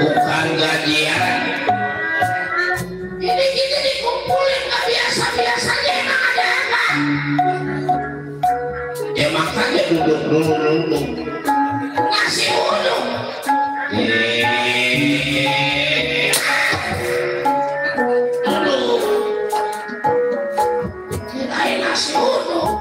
bukan gajian. Ini kita dikumpulin nggak biasa-biasanya, emang ada apa? Ya makanya duduk dulu ngasih uduk. Duduk kirain nasi uduk.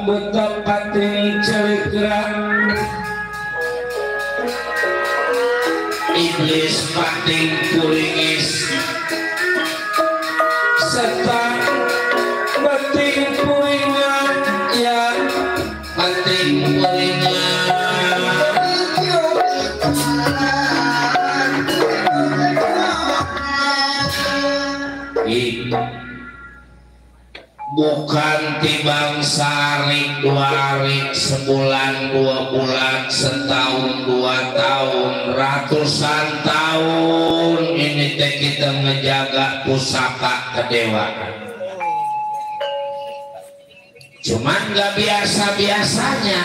Buta pating celegram, iblis pating kuringis, serta pating puringan yang pating puringan. Bukan tibang sarik dua rik, sebulan dua bulan, setahun dua tahun, ratusan tahun ini teh kita ngejaga pusaka kedewaan. Cuman gak biasa-biasanya.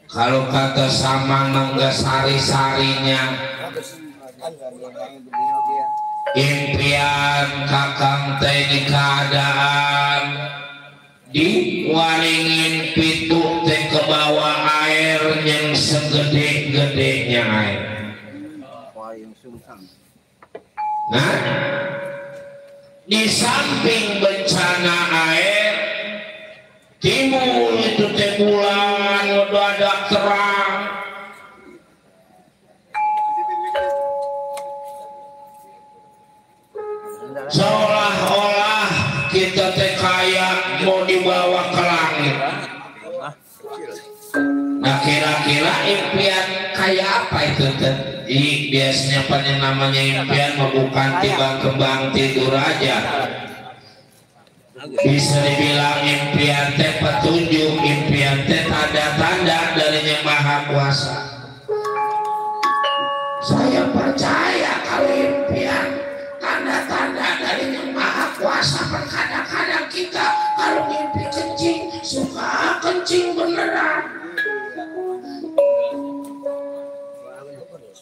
Kalau kata sama nggak sari-sarinya. Impian kakang teh di keadaan diwaringin pitu teh ke bawah air yang segede-gedenya air. Nah, di samping bencana air timbul itu teh bulan mendadak terang. Seolah-olah kita teh kayak mau dibawa ke langit. Nah kira-kira impian kayak apa itu teh? Biasanya pada namanya impian bukan tibang kembang tidur aja. Bisa dibilang impian teh petunjuk, impian teh tanda-tanda dari Yang Maha Kuasa. Saya percaya kalau impian tanda-tanda dari Yang Maha Kuasa. Kadang-kadang kita kalau mimpi kencing suka kencing beneran.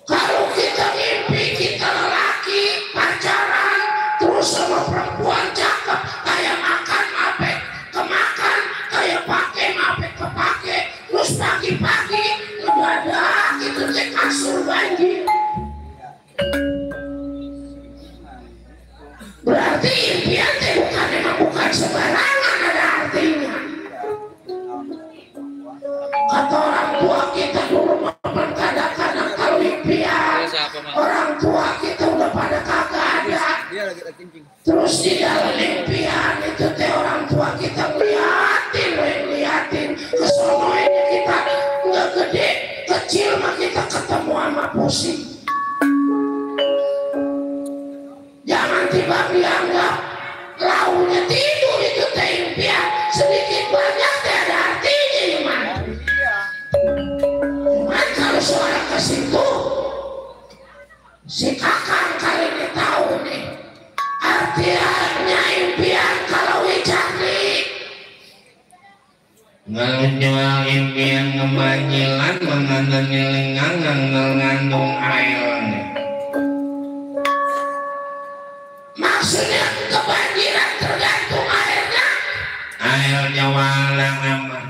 Kalau kita mimpi kita lelaki pacaran terus sama perempuan cakep, kayak makan ape kemakan, kayak pakai ape kepake, terus pagi-pagi ngedadak itu teh kasur banjir. Berarti impian teh bukan sembarangan, ada artinya. Kata orang tua kita dulu kadang-kadang kalau impian orang tua kita udah pada kagak ada. Terus di dalam impian itu teh orang tua kita ngeliatin kesono ini kita nggak gede kecil mah kita ketemu sama pusing. Jangan tiba dianggap launya tidur itu teh impian sedikit banyak teh ada artinya cuman kalau suara ke situ si kakang kali ini tahu nih artinya impian kalau wicari ngelujual impian ngemanyilan mengandung lengang ngandung air maksudnya kebanjiran tergantung airnya wala nama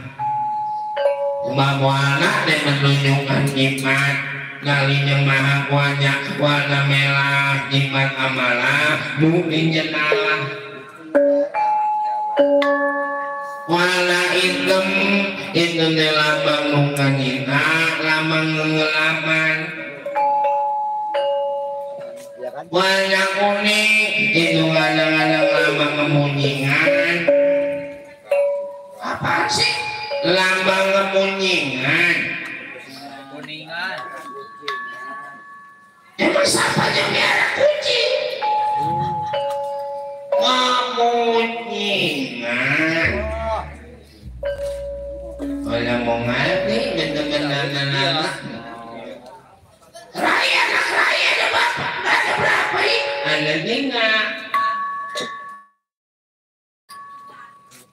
mawana dan menunjukkan nikmat ngalinya maha banyak warna merah nikmat amalah mungkin jenalah warna hitam itu lambang nungkanina lambang ngelaman warna kuning itu kadang-kadang lambang kemunyingan apa sih lambang kemunyingan emang siapanya merah kucing kemunyingan kalau mau ngerti bener-bener raya anak raya ada bapak ada berapa ini ada 3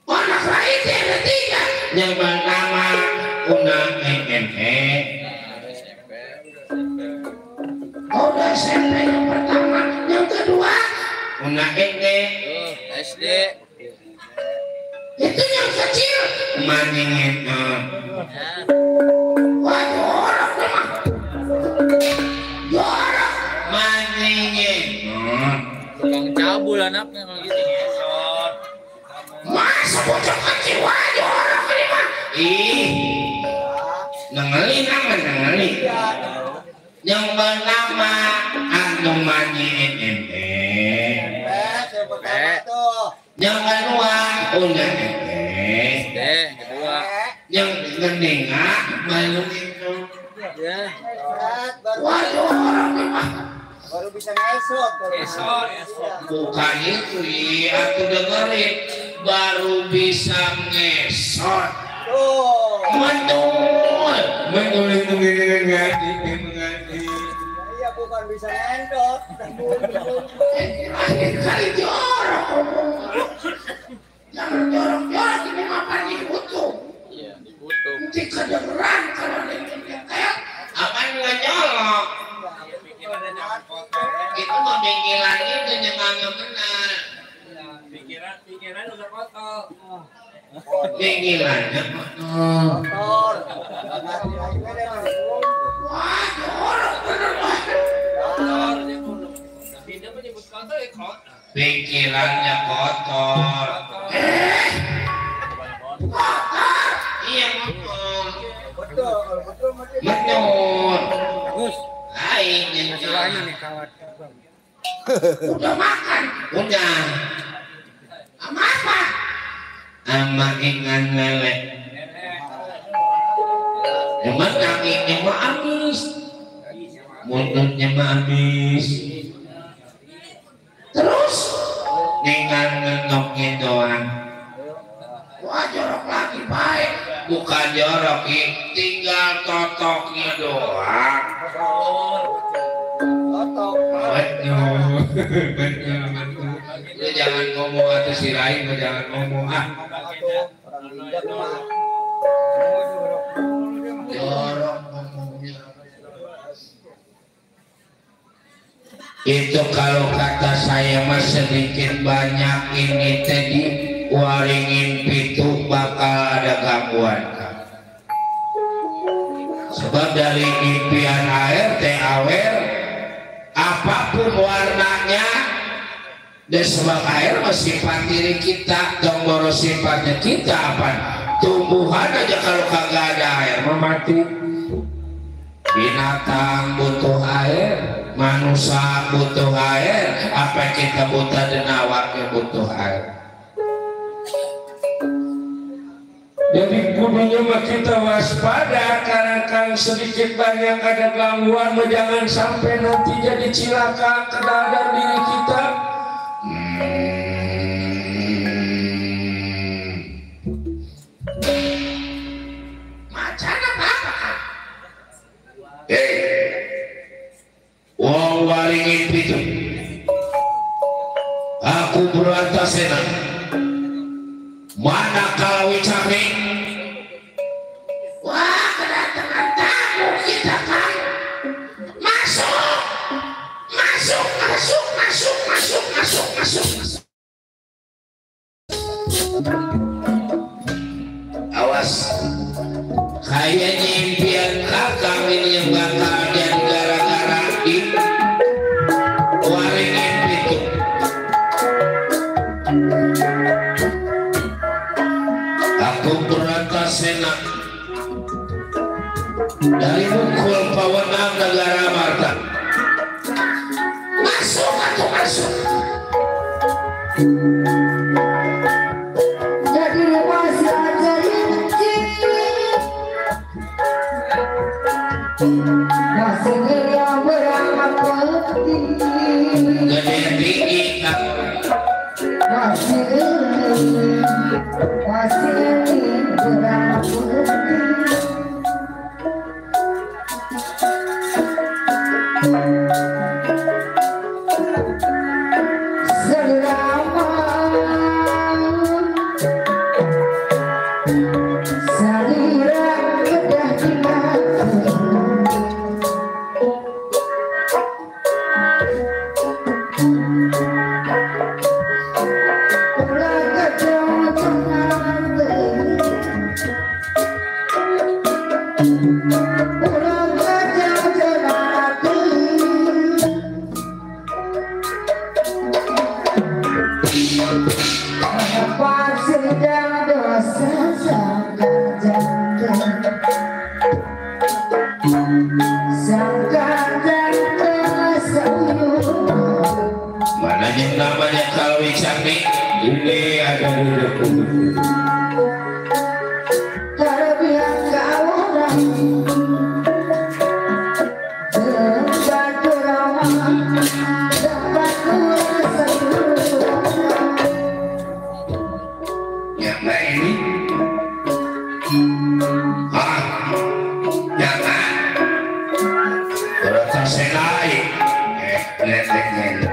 anak raya itu ada 3 yang pertama udah udah SMP yang pertama yang kedua udah SD itu yang kecil maningin wah jorok memang jorok maningin tukang cabul anaknya kalau gitu masa bocah kecil wah jorok ini mah nengelin aman nengelin yang pertama anu maningin yang kedua udah kedua yang ketiga baru itu ya waduh orang memang baru bisa ngesot bukan itu aku dengerin baru bisa ngesot betul itu mengerti iya bukan bisa nendot akhir kali jorok jangan jorok-jorok ini makan dibutuh iya dibutuh nanti kedengeran kalau ada yang kayak apa nggak nyolok itu mau pikiran itu jangan benar pikiran udah kotor pikirannya kotor wah jorok bener pikirannya kotor iya betul betul bagus lain lagi nih kawan udah makan udah sama apa sama ikan lele cuman kakinya mah amis mulutnya mah amis terus tinggal ngetoknya doang wah jorok lagi baik bukan jorok tinggal totoknya doang betul lu jangan ngomong atau si lain lu jangan ngomong jorok ngomongnya itu kalau kata saya mah sedikit banyak ini tadi waringin pitu bakal ada gangguan sebab dari impian air teh awer apapun warnanya dan sebab air sifat diri kita tomboro sifatnya kita apa tumbuhan aja kalau kagak ada air mati binatang butuh air, manusia butuh air, apa kita buta dan awaknya butuh air. Jadi kudunya mah kita waspada karena kan sedikit banyak ada gangguan, jangan sampai nanti jadi cilaka ke dalam diri kita. Macan apa? Wong waringin itu aku berantasena mana kalau cari wah kedatangan tamu kita kan masuk awas kayaknya impian kakak ini yang bakal dan gara-gara di waringin itu aku berantasena dari mukul pawanang negara Marta masuk atau masuk jadi masa jadi masih yang beramat penting gede tinggi masih beramat penting mana yang namanya kalau cantik ini ada di depan yang ini jangan beratasi naik leteknya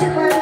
Super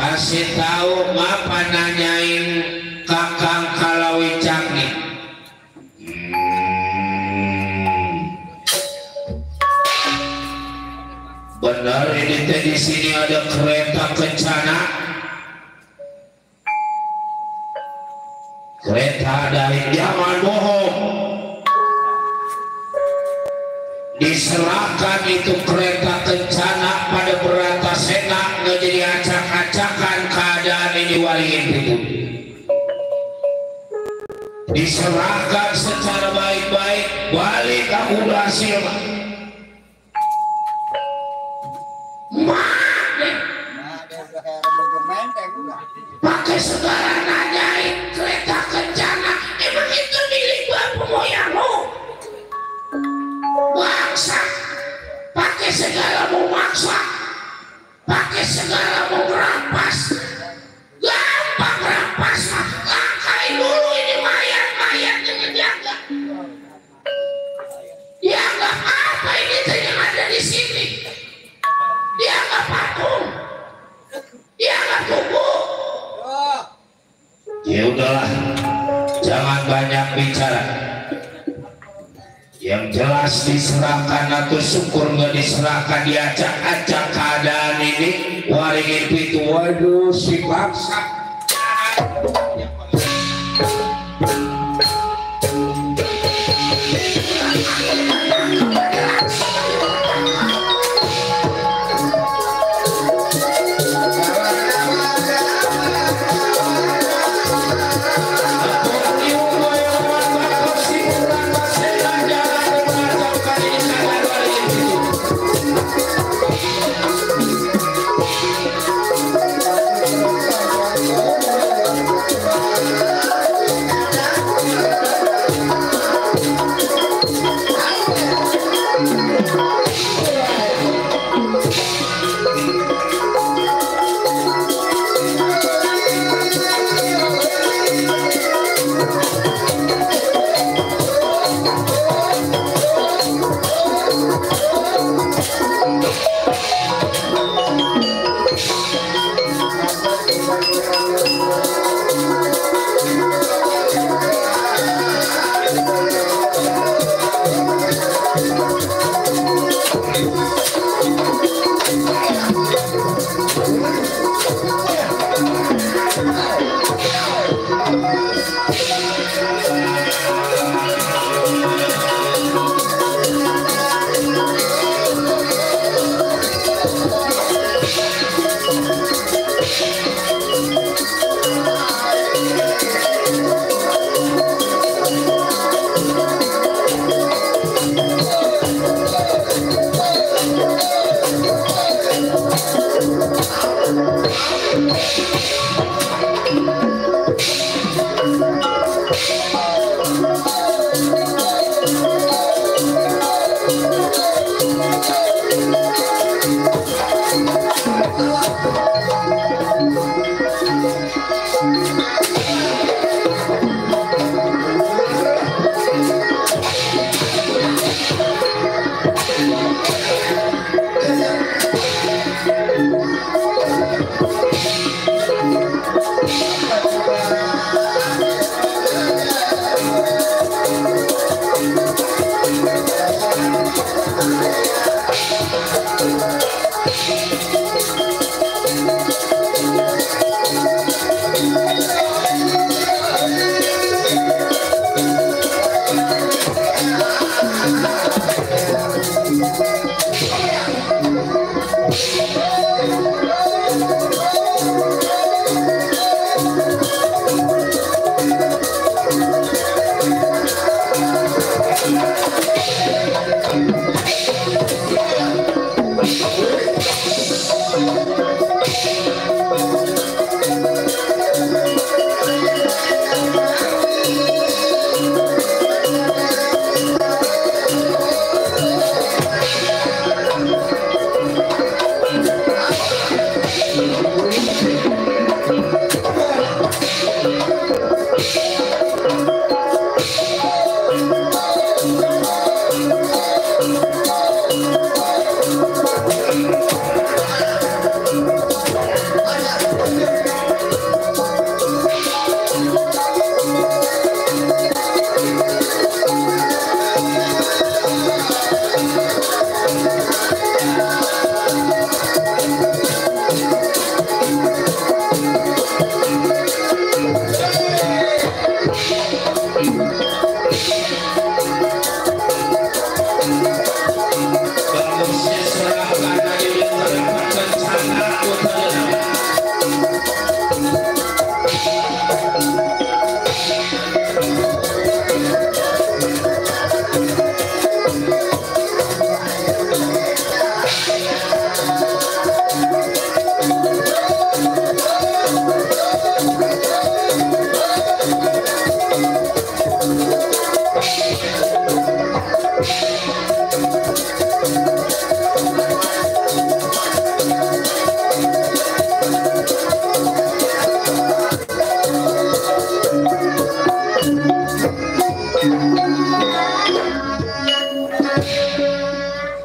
Kasih tahu apa nanyain kakang Kalawicak nih. Benar ini teh di sini ada kereta kencana. Kereta dari zaman bohong. Diserahkan itu kereta kencana pada Bratasena nggak jadi acak-acakan keadaan ini waliin itu. Diserahkan secara baik-baik, balik aku berhasil. Pakai segala nanyain kereta kencana, emang itu milik bapak moyangmu? Bangsa, pakai segala mau maksa, pakai segala mau merampas, gampang merampas mah. Langkai dulu ini mayat-mayat yang ngejaga. Dianggap apa ini teh yang ada di sini? Dianggap patung, dianggap tubuh. Ya udahlah, jangan banyak bicara. Yang jelas diserahkan atau syukur nggak diserahkan, diacak-acak keadaan ini. Waringin itu, waduh si bangsa.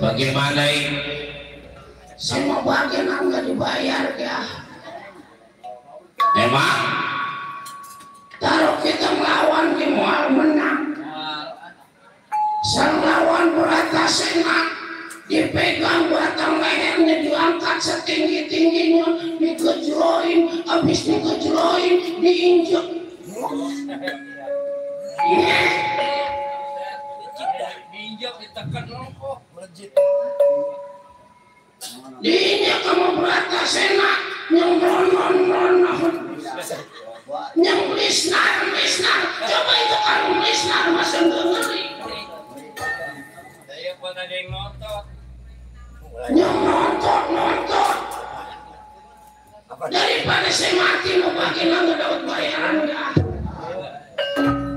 Bagaimana ini? Semua bagian nggak dibayar ya. Memang taruh kita melawan mual menang. Sang lawan berata senang, dipegang batang lehernya, diangkat setinggi-tingginya, dikejloin, habis dikejloin, diinjek. Diinjak ditekan rokok melejit. Diinjak kamu berata senang, yang non. Yang lisnar. Coba itu kalau lisnar masih ngeri. Saya buat ada yang nonton. Yang nonton. Daripada saya mati mau bagi nggak dapat bayaran ya.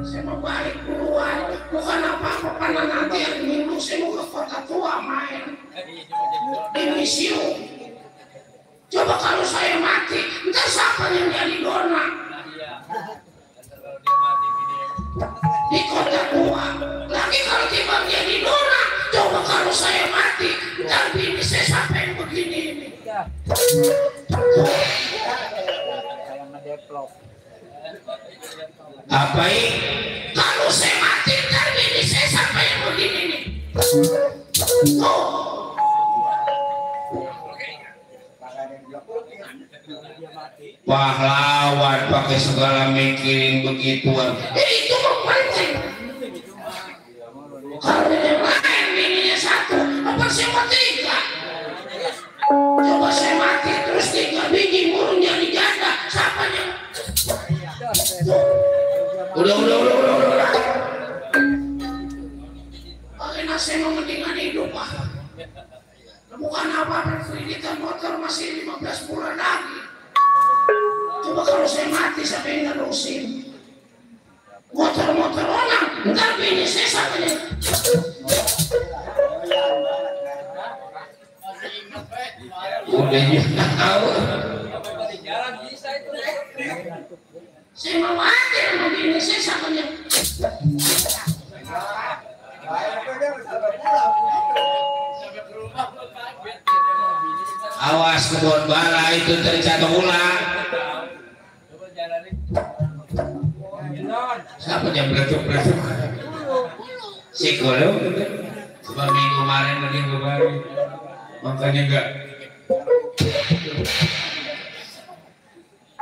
Saya mau balik keluar. Bukan apa-apa karena nanti hari Minggu saya mau ke kota tua main. Di museum. Coba kalau saya mati, entah siapa yang jadi dona. Di kota tua. Lagi kalau tiba jadi dona, coba kalau saya mati, entah bini saya sampai begini ini. Apa ini? Kalau saya mati, entah bini saya sampai begini nih. Pahlawan pakai segala mikirin begituan. Itu penting. Kalau yang lain bininya satu, apa saya mau 3? Coba saya mati terus 3 biji burung jadi janda. Siapa yang? Udah. Pakai nasi mau mendingan hidup pak. Bukan apa-apa, kreditan motor masih 15 bulan lagi. Coba kalau saya mati siapa yang nerusin? Motor orang, ntar bini saya sampai. Udah juga tahu. Saya mau mati sama bini saya sampai. Awas kebun bala itu terjatuh ulang. Siapa yang beletuk-beletuk? Si Kolo. Coba minggu kemarin mending baru. Makanya enggak.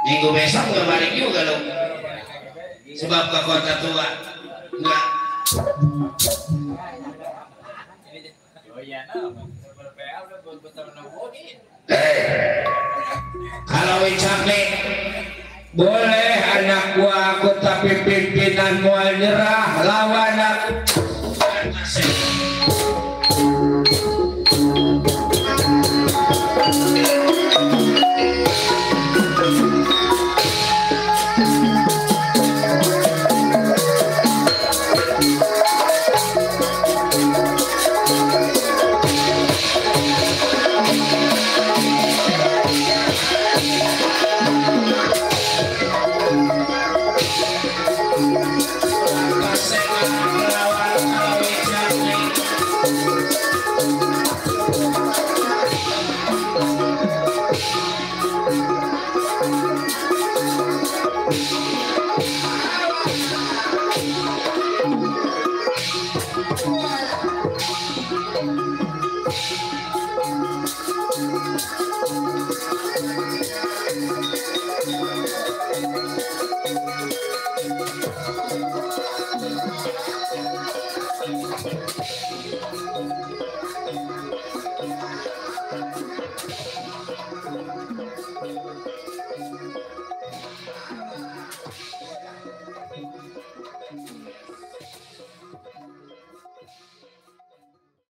Minggu besok enggak balik juga lo. Sebab ke kota tua. Enggak. Kalau capek boleh anak gua aku tapi pimpinan mual nyerah lawan aku.